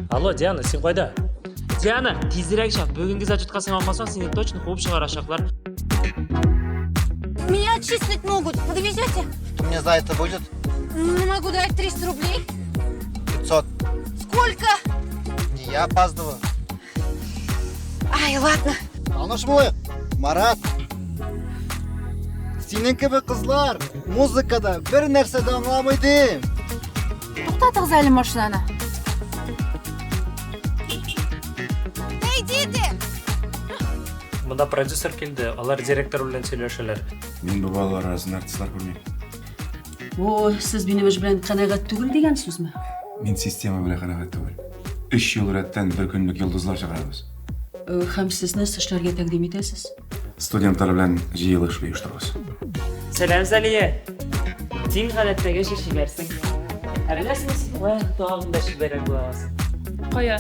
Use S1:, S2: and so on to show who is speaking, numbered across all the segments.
S1: Алло, Диана, син кайда?
S2: Диана, тизрәк чап. Бүгенге зачетка син алмасаң, сине точно куып чыгарачаклар.
S3: Меня отчислить могут. Подвезете?
S4: Что мне за это будет?
S3: Ну, могу дать 300 рублей.
S4: 500.
S3: Сколько?
S4: Не я опаздываю.
S3: Ай, ладно.
S4: Таныш булыйк. Марат. Синең кебек кызлар музыкада бер нәрсә дә аңламый дим.
S3: Туктатыгыз әле машинаны. Иди ты!
S1: Монда продюсер килде, алар директор белән сөйләшәләр.
S5: Мин бу балалар арасында артистлар күрмим.
S6: О, сез минем эш белән канәгать түгел дигән сүзме?
S5: Мин система белән канәгать түгел. Өч ел рәттән бер көнлек йолдызлар чыгарабыз.
S6: Э, Һәм сез нәрсә эшләргә тәкъдим итәсез?
S5: Студентлар белән җыелыш оештырабыз.
S2: Сәлам, Зәлия. Син гадәттәгечә чибәрсең. Ә беләсеңме, син кая тагын да чибәррәк була аласың?
S7: Кая?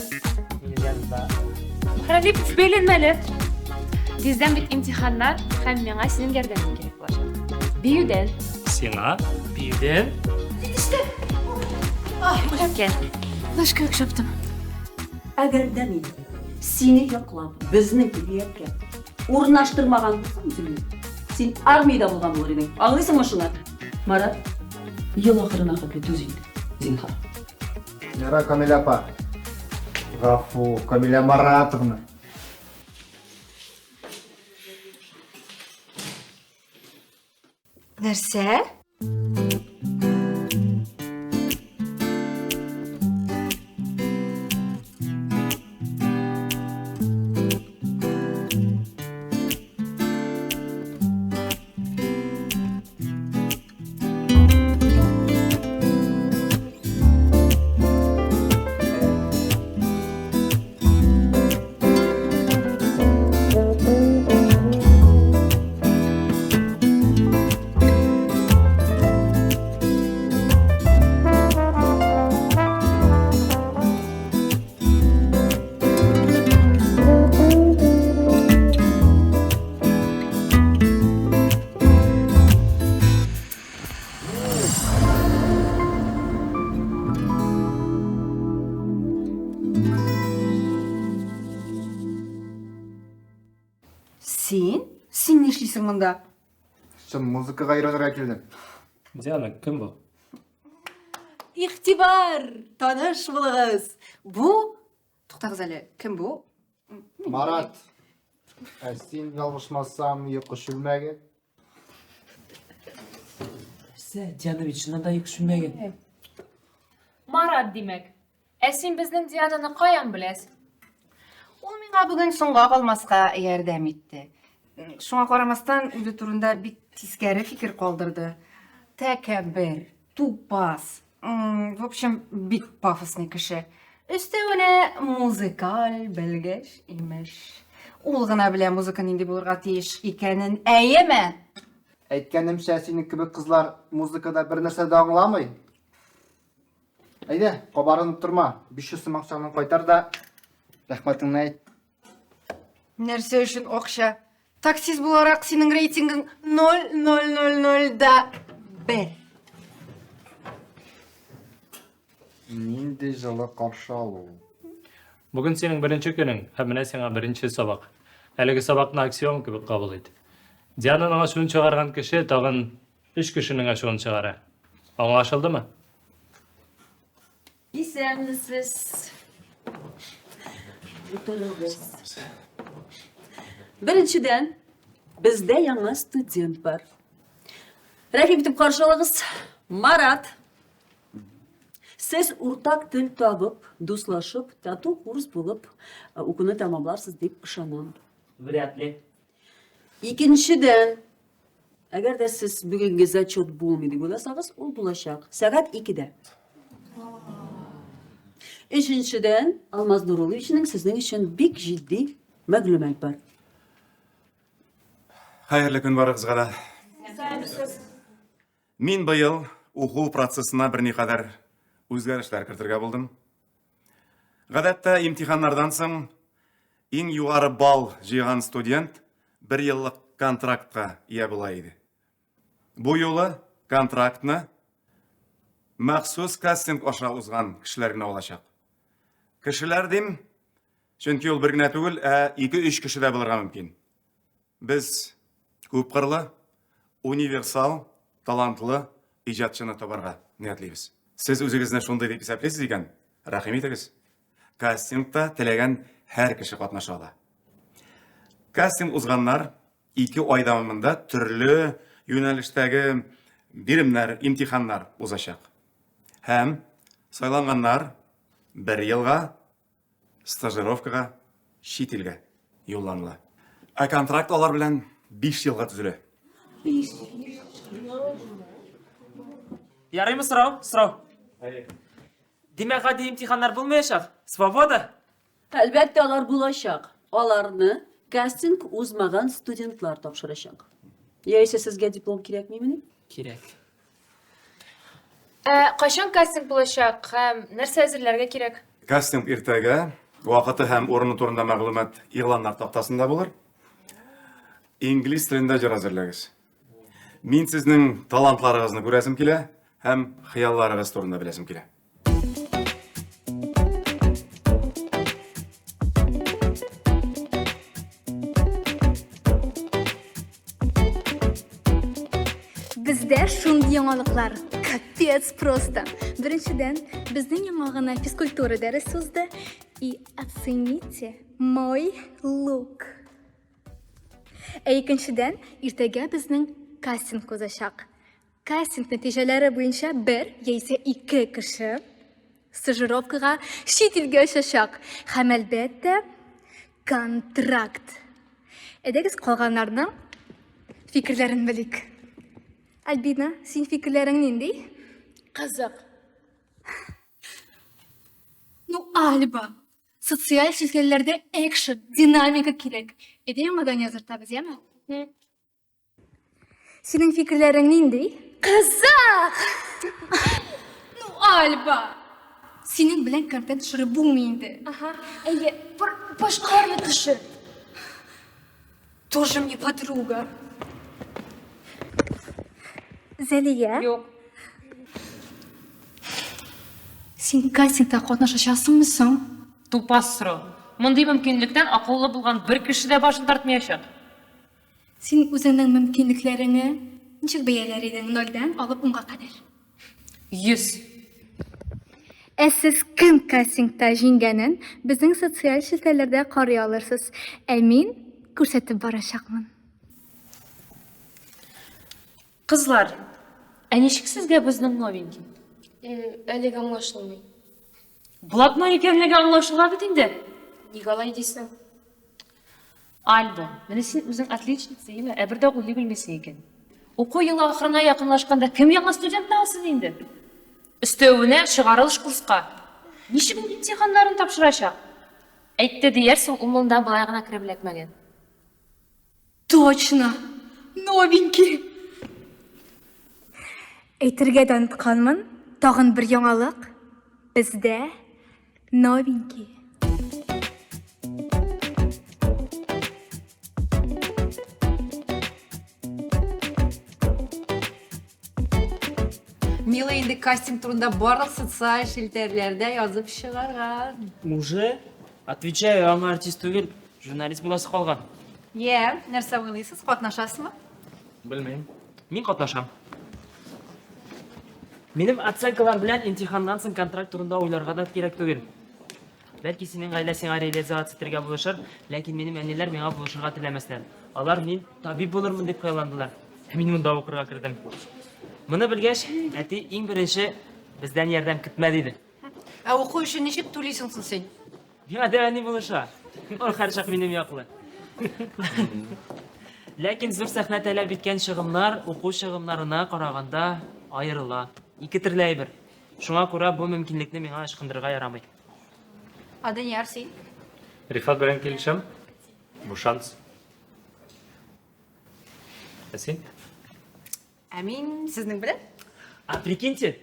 S2: Минем янымда.
S7: Рәлип, бәйләнмә әле. Тиздән бит имтиханнар һәм миңа синең ярдәмең кирәк булачак. Биюдән.
S1: Сиңа?
S2: Биюдән?
S7: Үткән.
S3: Ночка чаптым.
S6: Әгәр дә мин сине яклап, безнең көллияткә урнаштырмаган булсам үзеңне, син армиядә булган булыр идең. Аңлыйсыңмы шуны? Марат, ел ахырына хәтле түз инде, зинһар.
S4: Ярар, Камилә апа. Гафу, Камилә Маратовна.
S3: Нәрсә? Син? Син нишлисең монда?
S4: Чын музыкага өйрәнергә килдем.
S1: Диана, кем бу?
S3: Игътибар! Таныш булыгыз. Бу Туктагыз әле, кем бу?
S4: Марат. Ә син ялгышмасам, йокы чүлмәге.
S2: Нәрсә, Диана бит чыннан да йокы чүлмәге.
S7: Марат, димәк. Ә син безнең Диананы каян беләсең?
S3: Ул миңа бүген соңга калмаска ярдәм итте. Шуңа карамастан, үзе турында бик тискәре фикер калдырды. Тәкәббер, тупас, в общем, бик пафосный кеше. Өстәвенә музыкаль белгеч, имеш. Ул гына белә музыка нинди булырга тиеш икәнен, әйеме?
S4: Әйткәнемчә, синең кебек кызлар музыкада бер нәрсә дә аңламый. Әйдә, кабарынып торма, 500 сум акчаңны кайтар да, рәхмәтеңне әйт.
S3: Нәрсә өчен акча? Таксист буларак синең рейтингың 0,000 да 1.
S4: Нинди җылы каршы алу.
S1: Бүген синең беренче көнең, һәм менә сиңа беренче сабак. Әлеге сабакны аксиом кебек кабул ит. Диананың ачуын чыгарган кеше тагын өч кешенең ачуын чыгара. Аңлашылдымы?
S6: Исәнмесез. Утырыгыз. Беренчедән, бездә яңа студент бар. Рәхим итеп каршы алыгыз. Марат. Сез уртак тел табып, дуслашып, тату курс булып, э, укуны тәмамларсыз дип ышанам.
S2: Вряд ли.
S6: Икенчедән, Әгәр дә сез бүгенге зачет булмый дип уйласагыз, ул булачак. Сәгать 2-дә. Өченчедән, Алмаз Нурулловичның сезнең өчен бик җитди мәгълүмат бар.
S5: Хәерле көн барыгызга да. Мин быел уку процессына берникадәр үзгәрешләр кертергә булдым. Гадәттә, имтиханнардан соң иң югары балл җыйган студент бер еллык контрактка ия була иде. Бу юлы контрактны махсус кастинг аша узган кешеләр генә алачак. Кешеләр дим, чөнки ул бер генә түгел, ә ике-өч кеше дә булырга мөмкин. Без күпкырлы, универсал, талантлы иҗатчыны табарга ниятлибез. Сез үзегезне шундый дип исәплисез икән, рәхим итегез. Кастингта теләгән һәр кеше катнаша ала. Кастинг узганнар 2 ай дәвамында төрле юнәлештәге биремнәр, имтиханнар узачак. Һәм сайланганнар бер елга стажировкага чит илгә юлланыла. Ә контракт алар белән 5 елга төзелә.
S2: Ярыймы сорау? Сорау. Димәк, гади имтиханнар булмаячак? Свобода?
S6: Әлбәттә, алар булачак. Аларны кастинг узмаган студентлар тапшырачак. Яисә сезгә диплом кирәкмимени?
S2: Кирәк.
S7: Ә кайчан кастинг булачак һәм нәрсә әзерләргә кирәк?
S5: Кастинг иртәгә, вакыты һәм урыны турында мәгълүмат игъланнар тактасында булыр. Инглиз телендә җыр әзерләгез. Мин сезнең талантларыгызны күрәсем килә һәм хыялларыгыз турында беләсем килә.
S8: Бездә шундый яңалыклар. Капец просто. Беренчедән, безнең яңа гына физкультура дәресе узды. И оцените мой лук. Ә икенчедән, иртәгә безнең кастинг узачак. Кастинг нәтиҗәләре буенча бер яисә ике кеше стажировкага чит илгә очачак. Һәм әлбәттә, контракт. Әйдәгез калганнарның фикерләрен белик. Альбина, син фикерләрең нинди?
S7: Кызык.
S8: Ну, Альба, социаль челтәрләрдә экшен, динамика кирәк. Әйдә яңадан языртабыз, яме? Синең фикерләрең нинди? Кызык! Ну, Альба! Синең белән контент төшереп булмый инде. Ага. Әйе, башкаларны төшер. Тоже мне подруга. Зәлия?
S7: Юк.
S8: Син кастингта катнашачаксыңмы соң?
S7: Тупас сорау. Мондый мөмкинлектән акыллы булган бер кеше дә башын тартмаячак.
S8: Син үзеңнең мөмкинлекләреңе ничек бәяләр идең, нольдән алып унга кадәр?
S7: 100.
S8: Ә сез кем кастингта җиңгәнен безнең социаль челтәрләрдә карый алырсыз. Ә мин күрсәтеп барачакмын.
S7: Кызлар, ә ничек сезгә безнең новенький?
S9: Әлегә аңлашылмый.
S7: Блатной икәнлеге аңлашыла бит инде.
S9: Ник алай дисең?
S7: Альба, менә син үзең отличница, име, ә бер дә уйлый белмисең икән. Уку елы ахырына якынлашканда кем яңа студентны алсын инде? Өстәвенә чыгарылыш курска. Ничек ул имтиханнарын тапшырачак? Әйтте диярсең, ул монда болай гына кереп эләкмәгән.
S8: Точно! Новенький! Әйтергә дә онытканмын, тагын бер яңалык. Бездә новенький.
S3: Мила инде кастинг турында барлык социаль челтәрләрдә язып чыгарган.
S2: Уже? Отвечаю, аңа артист түгел, журналист буласы калган.
S3: Йә, нәрсә уйлыйсыз, катнашасызмы?
S2: Белмим. Мин катнашам. Минем оценкалар белән имтиханнан соң контракт турында уйларга да кирәк түгел. Бәлки синең гаилә сиңа реализация итәргә булышыр, ләкин минем әниләр миңа булышырга теләмәсләр. Алар мин табиб булырмын дип хыялландылар. Ә мин монда укырга кердем. Моны белгәч, әти иң беренче бездән ярдәм көтмә диде.
S3: Ә уку өчен ничек түлисең соң син?
S2: Миңа дәү әни булыша. Ул һәрчак минем яклы. Ләкин зур сәхнә таләп иткән чыгымнар уку чыгымнарына караганда аерыла. Ике төрле әйбер. Шуңа күрә бу мөмкинлекне миңа ычкындырырга ярамый.
S3: Ә Данияр, син?
S1: Рифат белән килешәм. Бу шанс. Ә син?
S3: Ә мин сезнең белән.
S2: А прикиньте,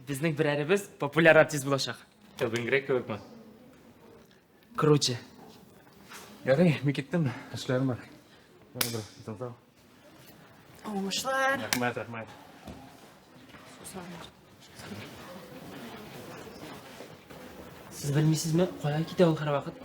S2: безнең берәребез популяр артист булачак.
S1: Элвин Грей кебекме?
S2: Круче.
S10: Ярый, мин киттем. Эшләрем бар. Ярый, бро, исән сау.
S3: Уңышлар.
S10: Рәхмәт, рәхмәт.
S2: Сез белмисезме, кая китә ул һәрвакыт?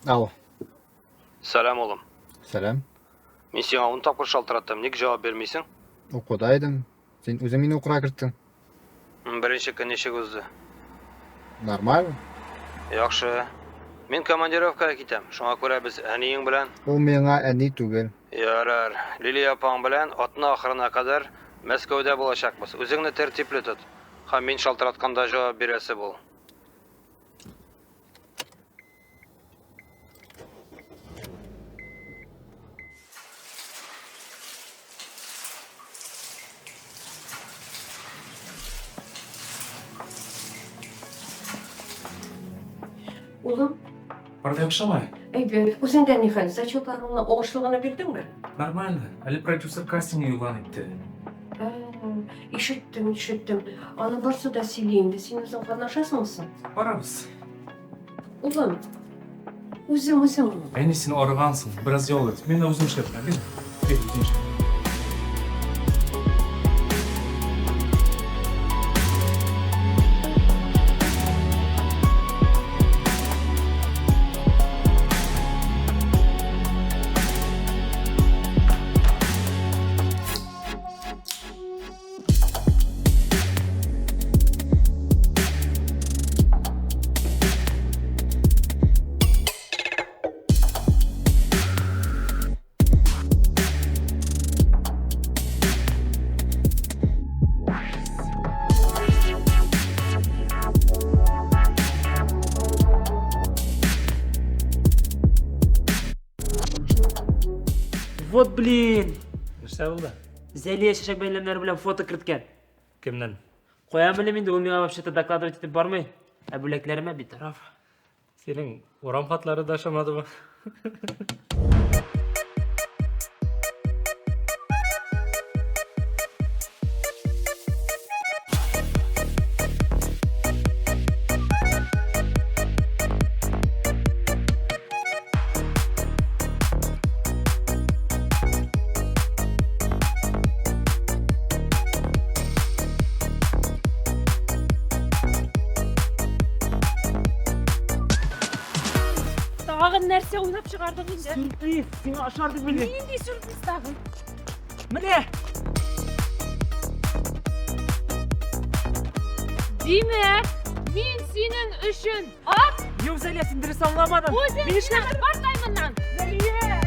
S4: Алло.
S11: Сәлам, улым.
S4: Сәлам.
S11: Мин сиңа ун тапкыр шалтыраттым, ник җавап бирмисең?
S4: Укуда идем. Син үзең мине укырга керттең.
S11: Беренче көн ничек узды?
S4: Нормально.
S11: Яхшы. Мин командировкага китәм, шуңа күрә без әниең белән...
S4: Ул миңа әни түгел.
S11: Ярар. Лилия апаң белән атна ахырына кадәр Мәскәүдә булачакбыз. Үзеңне тәртипле тот. Һәм мин шалтыратканда җавап бирәсе бул.
S12: Улым,
S10: Бар да яхшымы?
S12: әйбәт. Үзеңдә ни хәл? Зачетларыңны уңышлы гына бирдеңме?
S10: Нормально. Әле продюсер кастинг игълан итте.
S12: Ә, Ишеттем, ишеттем. Аны барсы да сөйли инде. Син үзең катнашасыңмы соң?
S10: Барабыз.
S12: Улым, үзең үзең улым.
S10: Әни, син арыгансың. Бераз ял ит. Мин дә үзем эшләп бирәм. Бир, үзем эшләп.
S2: Вот блин!
S1: Нәрсә булды?
S2: Зәлия чәчәк бәйләмнәре белән фото керткән.
S1: Кемнән?
S2: Каян белим инде, ул миңа вообще-то докладывать итеп бармый. Ә бүләкләремә битараф.
S1: Синең урам хатлары да ошамадымы?
S7: Тагын нәрсә уйлап чыгардың инде?
S2: Сюрприз! Сиңа ошар дип белдем.
S7: Нинди сюрприз тагын?
S2: Менә!
S7: Димәк, мин синең өчен ат?
S2: Юк, Зәлия, син дөрес аңламадың.
S7: Үзең
S2: Мин эшләп
S7: генә бартай моннан.
S2: Зәлия!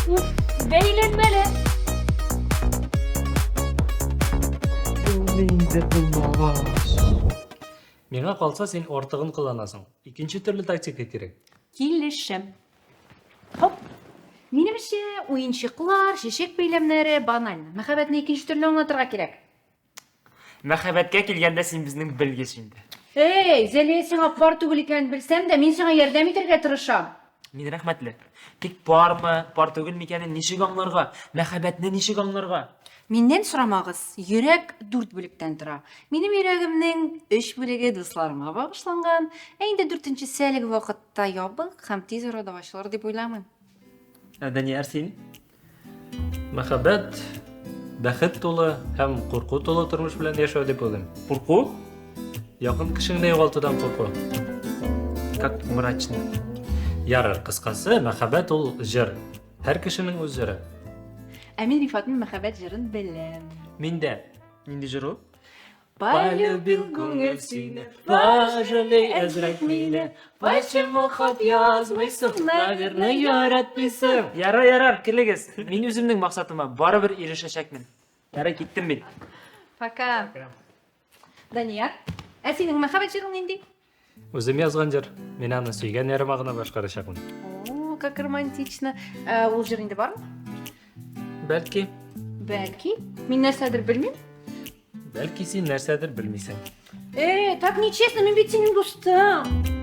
S7: Уф, бәйләнмәле.
S2: Инде булмагач.
S1: Миңа калса, син артыгын кыланасың. Икенче төрле тактика кирәк.
S3: Килешәм. Хоп. Минемчә, уенчыклар, чәчәк бәйләмнәре банально. Мәхәббәтне икенче төрле аңлатырга кирәк.
S2: Мәхәббәткә килгәндә син безнең белгеч инде.
S3: Эй, Зәлия сиңа пар түгел икәнен белсәм дә, мин сиңа ярдәм итәргә тырышам.
S2: Мин рәхмәтле. Тик пармы, пар түгел микәнен ничек аңларга? Мәхәббәтне ничек аңларга?
S3: Миннән сорамагыз, йөрәк дүрт бүлектән тора. Минем йөрәгемнең өч бүлеге дусларыма багышланган, ә инде дүртенчесе әлеге вакытта ябык һәм тиз арада ачылыр дип уйламыйм.
S2: Ә Данияр, син?
S1: Мәхәббәт, бәхет тулы һәм курку тулы тормыш белән яшәү дип уйлыйм.
S2: Курку?
S1: Якын кешеңне югалтудан курку.
S2: Как мрачно.
S1: Ярар, кыскасы, мәхәббәт ул җыр. Һәр кешенең үз җыры.
S3: Ә мин Рифатның мәхәббәт җырын беләм.
S2: Мин дә. Нинди җыр ул? Полюбил күңел сине, пожалей әзрәк мине. Почему хат язмыйсың, наверное, яратмыйсың. Ярар, ярар, килегез. Мин үземнең максатыма барыбер ирешәчәкмен. Ярар, киттем мин.
S3: Пока. Данияр, ә синең мәхәббәт җырың нинди?
S1: Үзем язган җыр. Мин аны сөйгән ярыма гына башкарачакмын.
S3: О, как романтично. Ә, ул җыр инде бармы?
S1: Бәлки.
S3: Бәлки. Мин нәрсәдер белмим.
S1: Бәлки син нәрсәдер белмисең.
S3: Э, так нечестно, мин бит синең дустың.